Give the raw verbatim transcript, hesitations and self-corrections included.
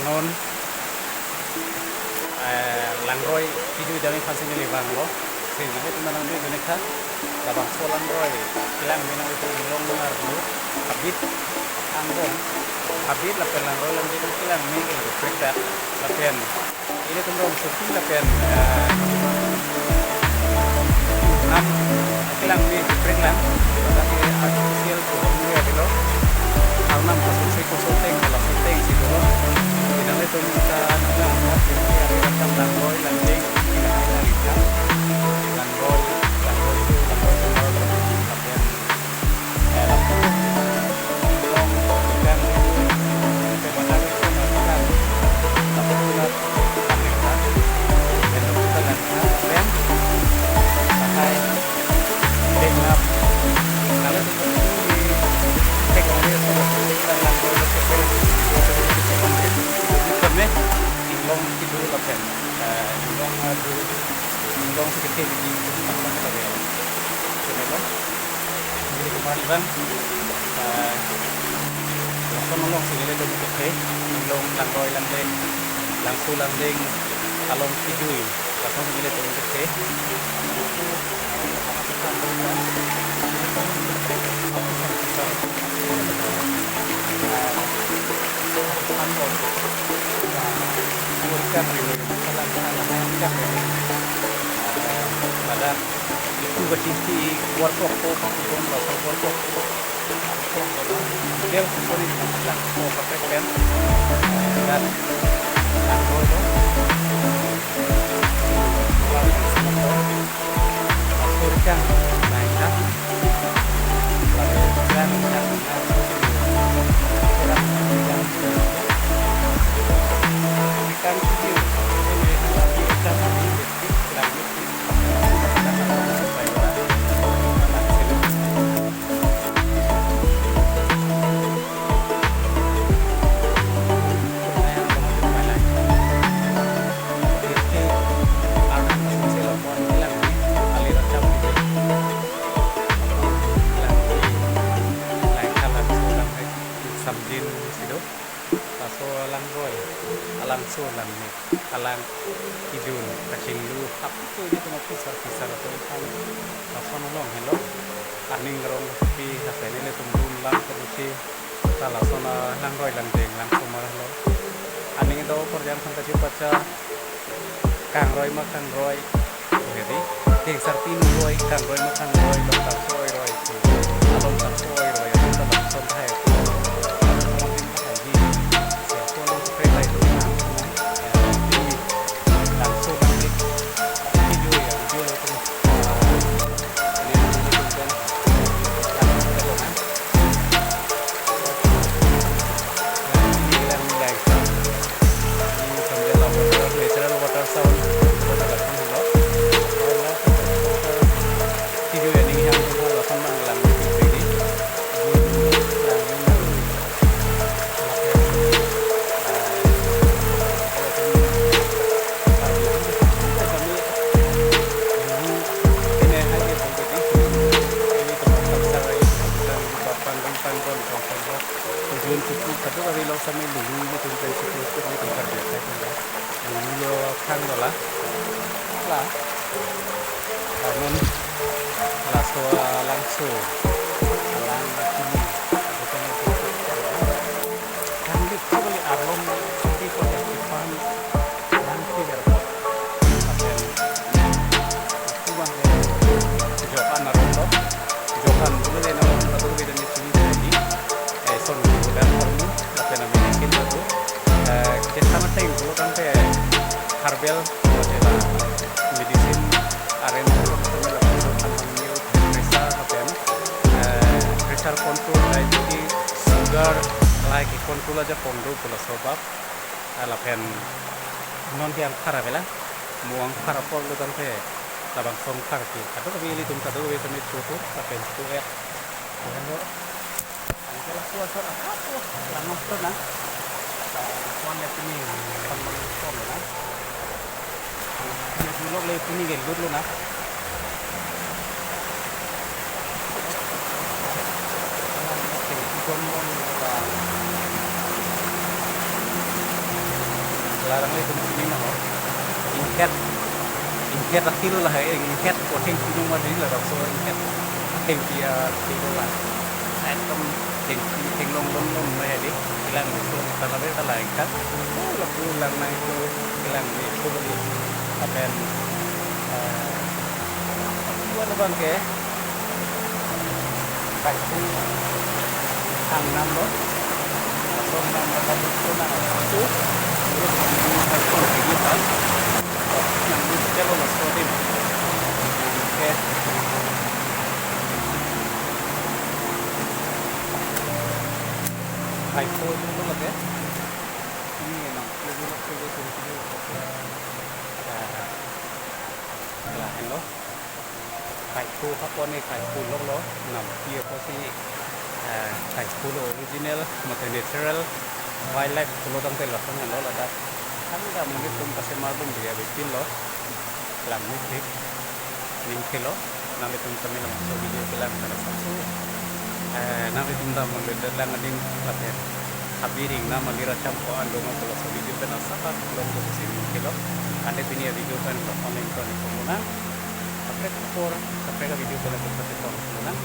Non, eh, langroi kejui dam aphansi neli vanglo. Sing nanglitum nangdun dun-ik tha. Labangso langroi kelang me nangtum inglong arlo habit angbong, habit lapen langroi langding kelang me ke lo prekdak lapen ilitum rongsopi lapen, eh, nam kelang me preklang, tapi artificial pohong me avelo. Arnam kaso se koso ateng, kalaso atengsi dolo. Nanglitum ta nang nang nang nang nang langroi langding kelang me nang ikha. Langroi, langroi tu, langroi tu, langroi tu. Inglong kedo lapen, eh, inglong, eh, inglong si kethe keji, inglong si kethe keji. Neli kemari bang, eh, lason alongsi nelitum kethe, inglong langroi langding, langso langding along kejui, lason nelitum kethe. Badak itu bertinti warkop ko, kebun warkop, warkop ko. Dia kosoni masak ko pakai pen. Dan dan ko itu. Masuk kan, naik kan. Lalu jalan, jalan, jalan. Ikan kecil, ini lagi ikan lagi, lagi. Samjin si do. Laso langroi, alangso langme, alang kejun, kachinglu, hap tu di tuma pisar pisar tu kan lason along helo. Aning rongpi hapen nelitum dun lang kemusi, ta lason alangroi langding langso ma helo. Aning do korjang sang kachi pacha, kangroi ma kangroi, jadi, deng sarpi nuroi, kangroi ma kangroi, dong tarso oiroi, along tarso oiroi, along tarso thai. Natural water sound, water sound lo. Video ini yang langsung malam ini. Jun suku kadokave lo sami lulu lo tum pen suku suku lo tum Karbi akhai tum lo. Lulu lo khang lo la. La. Lamun laso alangso. Alang kini. Kang dik kali arlong di kota Kupang. Alang kini. Apen. Kupang. Jokan arlong lo. Jokan dulu deh nama satu beda ni sini lagi. Eh, son dan hormon, lapen amin yakin baru. Eh, kita sama teng, kalau kan teh herbal, kalau teh medicine, aren, kalau teh lapen, pressure, lapen, eh, pressure control, diabetes, sugar, lagi control aja kondo, kalau sobab, eh, lapen, non dia para bela, muang para pol lo kan teh, labangso para ke, kadokave ilitum, kadokave tame choto, lapen, tuet, Hello. Ang kala kuasa na kapo. Langos to na. Kuan le pini. Pamang pom na. Ang pini dulok le pini ke lut lo na. Alang pini gom gom ba. Larang le tum sini na ho. Ingket, ingket akhil lah, ingket ko thengpi nung madi la, so ingket thengpi akhil lah. Ekdom thengpi thenglong lom lom madi. Kelang di so kala be kala ingkat. Oh, lapu lang nang so kelang di so beli. Lapen, eh, lapu ano bang ke? Kaiku ang nam lo. Laso nam lo, kaiku nang su. Terus kaiku lagi kan. Nang di kelo laso adim. Oke. Kaiku dulu lagi. Ini nang dulu, dulu, dulu, dulu. Eh, lah, hello. Kaiku hapon e, kaiku longlo, nampi apotsi, eh, kaiku lo original, mate natural wildlife pulo tangte lason lo ladak. Tangte nanglitum kasemar dum dia bepinlo, lang mukti, ning kelo, nanglitum kami labangso video kelang ta lason su, eh, nanglitum dam mangledet lang ading lapen. Abi ring nam alir acham ko-an doma pulo laso video pen asap long pusi ning kelo. Ante pini avideo pen lason ning ko ning ko muna. Kaprek apor, kaprek avideo pen lapuson si tong muna.